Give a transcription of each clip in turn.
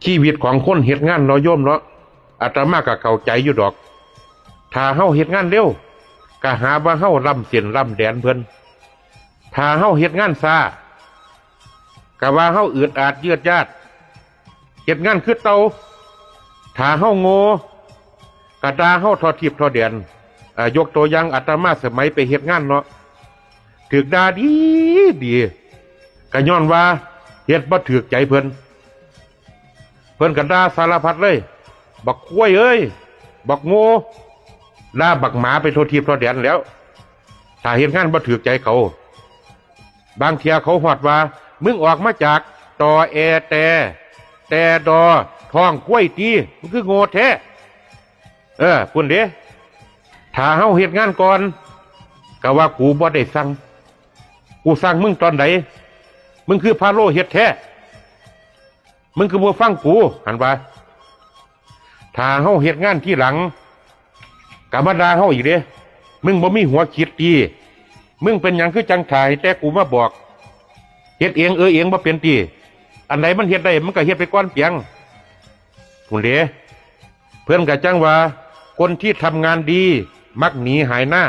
ຊີວິດຂອງຄົນເຮັດງານເນາະໂຍມເນາະ, ອາດຕະມາກໍເຂົ້າໃຈຢູ່ດອກ. ຖ້າເຮົາເຮັດງານເລັວ ກໍຫາວ່າເຮົາລ້ຳເສັ້ນລ້ຳແດນເພິ່ນ, ຖ້າເຮົາເຮັດງານຊ້າ ກໍວ່າເຮົາອືດອາດຍືດຍາດ ເຮັດງານຄືເຕົ່າ. ຖ້າເຮົາໂງ່ ກໍດ່າເຮົາທົ່ວທິບທົ່ວແດນ. ອາ ຍົກຕົວຢ່າງອາດຕະມາສະໄໝໄປເຮັດງານເນາະ ຖືກດ່າດີດີ ກໍຍ້ອນວ່າເຮັດບໍ່ຖືກໃຈເພິ່ນ. ເພິ່ນກໍດ່າສາລະພັດເລີຍ, ບັກຄວາຍເອີຍ, ບັກໂງ່, ດ່າບັກໝາໄປທົ່ວທິບທົ່ວແດນແລ້ວ ຖ້າເຮັດງານບໍ່ຖືກໃຈເຂົາ. ບາງເທື່ອເຂົາຮອດວ່າ ມຶງອອກມາຈາກ ຕ ແອ ແຕ່ ແຕ່ ດໍ ທ້ອງຄວາຍຕິ, ມຶງຄືໂງ່ແທ້. ເອີ ພຸ້ນເດ້. ຖ້າເຮົາເຮັດງານກ່ອນ ກໍວ່າກູບໍ່ໄດ້ສັ່ງ, ກູສັ່ງມຶງຕອນໃດ? ມຶງຄືພາໂລເຮັດແທ້, ມຶງຄືບໍ່ຟັງກູ ຫັ້ນວ່າ. ຖ້າເຮົາເຮັດງານທີຫຼັງ ກໍມາດ່າເຮົາອີກເດ້, ມຶງບໍ່ມີຫົວຄິດຕິ? ມຶງເປັນຫຍັງຄືຈັ່ງຖ້າໃຫ້ແຕ່ກູມາບອກ? ເຮັດເອງເອີເອງບໍ່ເປັນຕິ? ອັນໃດມັນເຮັດໄດ້ ມັນກໍເຮັດໄປກ່ອນປຽງ ພຸ້ນເດ້. ເພິ່ນກໍຈັ່ງວ່າ ຄົນທີ່ທຳງານດີມັກໜີຫາຍໜ້າ,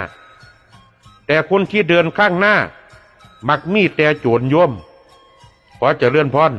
ແຕ່ຄົນທີ່ເດີນຂ້າງໜ້າມັກມີແຕ່ໂຈນໂຍມ. ຂໍຈະເລີນພອນ.